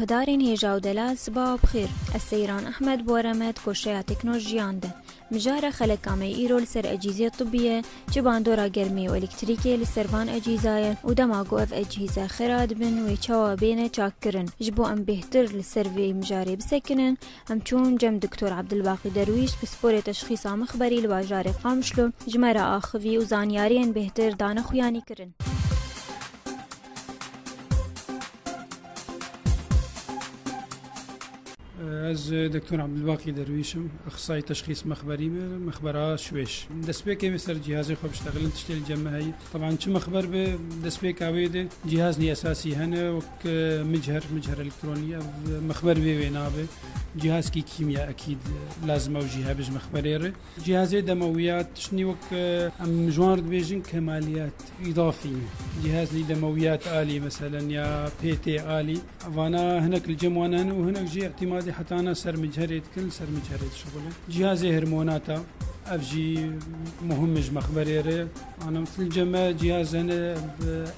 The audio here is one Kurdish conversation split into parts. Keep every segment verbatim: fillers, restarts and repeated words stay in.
Darên hêja û delal siba we bi xêr. Ez Seyran Ehmed, bi we re me di koşeya teknolojiyan de. Mijara xeleka me îro li ser ecîzê tibî ye, çi bandora germê û elektrîkê li ser van ecîza ye û dema ku ev ecîze xera dibin wê çawa bêne çakkirin. Ji bo em bêhtir li ser vê mijarê bisekinin, em çûn cem Doktor Abdulbaqî Derwîş, pisporê teşxîsa mixberî li bajarê Qamişlo, ji me re axivî û zanyariyên bêhtir dane xuyanî kirin. Ez Doktor Abdulbaqî Derwîş im, exisayî teşxîs mexberî me, mexbera Şwêş. Destpêkê me ser cihazê xwe biştexilin, tiştê li cem me heye. Teban çi mexber be, destpêka wê de cihazên esasî hene, wek, e, micher, micher elektronî, ev mexber bê wê nabe. Cihazkî kîmya ekîd lazim ew jî hebe ji mexberê re. Cihazê demewiyat, tiştî wek, e, em ji wan re dibêjin kemaliyat îdafî. Cihazê demewiyat alî, meselen, ya P T alî. Vana hinek li cem wan hene û hinek jî îtimadê hetana ser micerê dikin, li ser micerê dişixulin. Cihazê hormonata, ev jî muhim e ji mexberê re. Ana, li cem me cihaz hene, ev,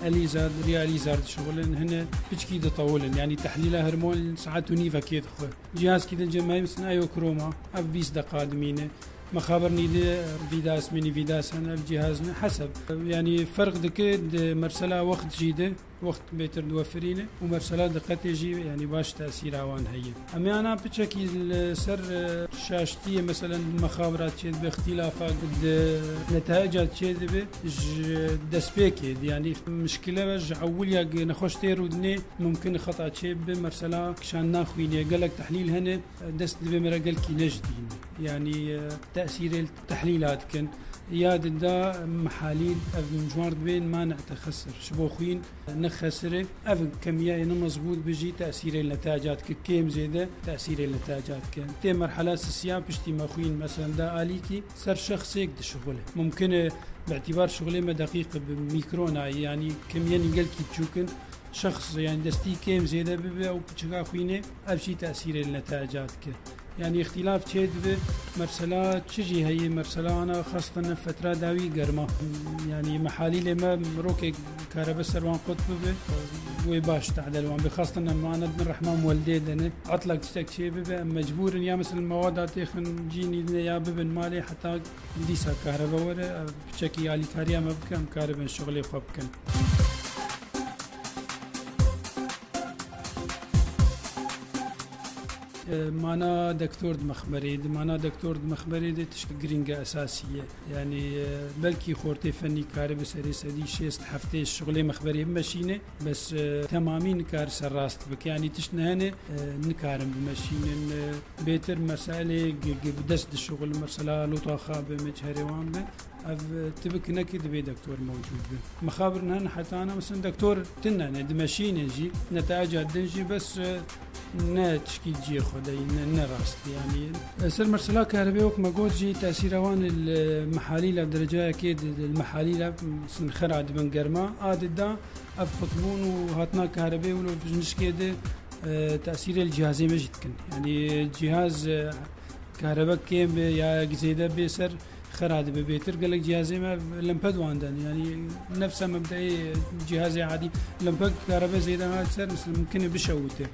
elîzar, riya elîzar dişixulin, hene piçkî ditewilin. Yanî tehlîla hormon saet û nîvekê dixwe. Cihazkî din cem me, mesela, eyokroma, ev bîst deqa dimîne. Mexabir nî de vîdas, mînî vîdas hene, ev cihaz ne, heseb. Yanî ferq dike di mersela wext jî de, wext bêtir diwefirîne û mersela diqetê jî, yanî baş tesîra wan heye. Em ê ana piçekî li ser, e, şaştiyê, meselen, mexabirat çêdibe, îxtîlafa di netaica çêdibe, ji destpêkê de, yanî mişkile ve ji ewiliya nexweş tê rûdinê, mumkin e xeta çêbibe, mersela kişandina xwînê, gelek tehlîl hene, dest divê me re gelkî ne ji dîn. Yanî, e, tesîrê li tehlîla dikin. Ya di da mehalîl ev ji wan re dibên mane te xesir. Ji bo xwîn ne xesir e. Ev kemiyayê ne mezbût bi jî tesîrê li netaica dike. Kêm zêde tesîrê li netaica dike. Tê merhela sisiya piştî me xwîn, meselen, da alîkî ser şexsêk dişixule. Mumkin e bi îtîbar şixulê me deqîq bi mîkronayê, yanî kemiyên gelkî biçûk in. Şexs, yanî destî kêm zêde bibe, ew piçika xwînê, ev jî tesîrê li netaica dike. Yanî îxtîlaf çê dibe, mersela çi jî heye, mersela ana xastin fetra dawî germa. Yanî mehalîlê me mirokê karebe ser wan qut bibe, wê baş tehdel wan be. Xastin em ana din rehma muweldê de ne. Etlak tiştek çê bibe, em mecbûr in ya, mesela, mewada têxin cînî ne ya bibin malê heta dîsa karebe were, ev piçekî alîkariya me bike, em karibin şixulê xwe bikin. E, mana doktor di mexberê de, mana doktor di mexberê de tişt girîng e, esasî ye. Yanî, e, belkî xortê fenî karibe serê sedî şêst heftê şixulê mexberê bimeşîne, bes, e, temamî nikare ser rast bike. Yanî tişt hene, e, nikarin bimeşînin, e, bêtir meselê gi-, gi-, bi dest dişixulin, mesela lota xwe be, meçherê wan be. Ev, e, tibik neke divê doktor mewcûd be. Mexabir hene heta ana, mesela doktor tune ne, dimeşîne jî, netaica din jî, bes, e, ne tişkî cihê xwe de, ne, ne rast, yanî. E, ser mersela karibê wek me got jî, tesîra wan li mehalîla derecayekê di, di mehalîla, mesela, xera dibin germa, a di da ev qutbûn û hatina karibê wilo ji nişkê de, e, tesîrê li cihazê me jî dikin. Yanî cihaz, e, karebe kêm be ya zêde bê ser xera dibe bêtir. Gelek cihazê me lemped wan den. Yanî nefsa mebdeyê cihazê adî lemped karebe zêde hat ser, mesela mumkin e bişewite.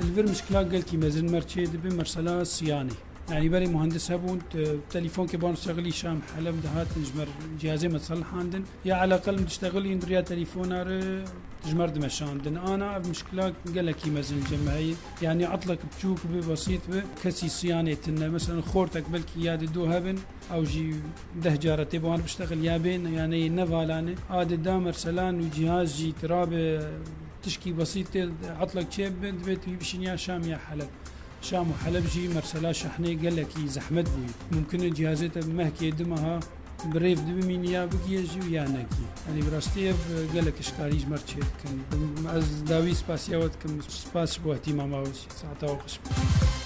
Li vir mişkila gelkî mezin mer çê dibe, mersela siyanê. Yanî berê muhendis hebûn, te-, telefonkê ban şexilî Şam, Heleb dihatin ji mer cihazê me selihandin. Ya eleqel em diştexilîn riya telefona re ji mer dimeşandin. Ana ev mişkila gelekî mezin li cem me heye. Yanî etlek biçûk bi, besît bi, kesî siyanê tune. Mesela xortek belkî ya di do hebin, ew jî deh cara tê bi wan biştexil ya bên, yanî ne valane. A di da mersela nû cihaz jî tirabe tişkî besît tê etlek çê bibe, divê tu bişîn ya Şam ya Heleb. Şam û Heleb jî mersela şehnê gelekî zehmet bûye. Mumkin e cihazê te mehkê du meha bi rêv de bimînî ya bigihê jî û ya negihê. Yanî bi rastî ev gelek işkarî ji me re çê dikin. Ez dawî spasiya we dikim. Spas ji bo îhtîmama we jî. Saeta we xweş be.